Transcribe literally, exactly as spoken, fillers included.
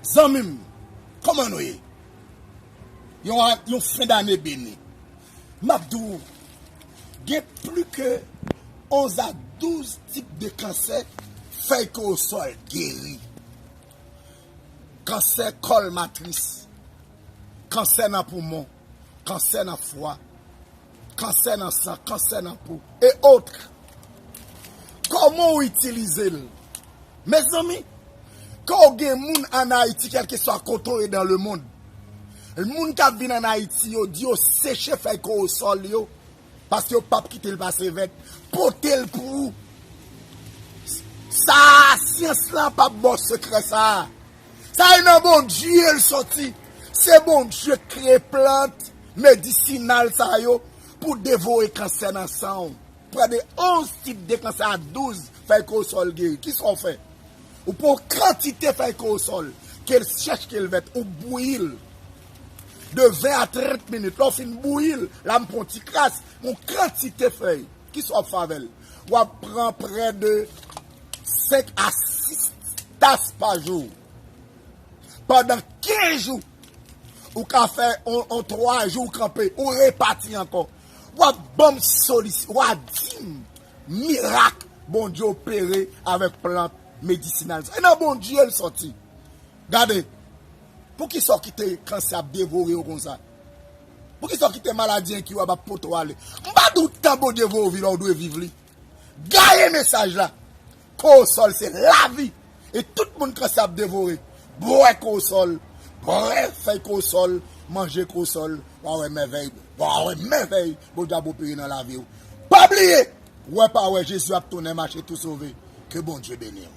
Zanmi m, kòman nou ye? Yon, yon fen dane beni. M ap di w, gen plis ke onz a douz tip de kansè fèy korosòl geri. Kansè kòl matris, kansè nan poumon, kansè nan fwa, kansè nan san, kansè nan po, e otre. Kòman w itilize l? Mezanmi, kan w gen moun ann Ayiti, kèlkeswa kote w ye dans le monde, moun k ap vin ann Ayiti yo, di yo seche fèy korosòl yo, paske yo p ap kite l pase vèt, pote l pou ou. Sa a, syans lan p ap ba w sekrè sa a. Sa e nan Bondye l soti. Se Bondye k kreye plant medisinal sa yo pou devore kansè nan san w. Pran de onz tip de kansè a douz fèy korosòl geri. Kisa w fè? Ou pran yon kantite fèy korosòl, ke l chèch, ke l vèt, ou bouyi l de ven a trant minit. Lè w fin bouyi l, la m pran yon ti kras, yon kantite fèy. Kisa w ap fè avè l? W ap pran prè de senk a sis tas pa jou. Pandan kenz jou, ou ka fè on, on twa jou, ou kanpe, ou repati ankò. W ap ban m solisyon, w a di m mirak Bondye opere avèk plant medisinal sa. E nan Bondye l sòti. Gade, poukisa w kite kansè ap devore w konsa? Poukisa w kite maladi enkirab ap pote w ale? M pa di w tan Bondye voye w vin la, w dwe viv li. Gaye mesaj la. Korosòl se lavi. E tout moun kansè ap devore, bwè korosòl, bwè fèy korosòl, manje korosòl, w a wè mèvèy, w a wè mèvèy Bondye ap opere nan lavi w. Pa bliye, wè pa wè, Jezi ap tounen mache tou sove. Ke Bondye beni w.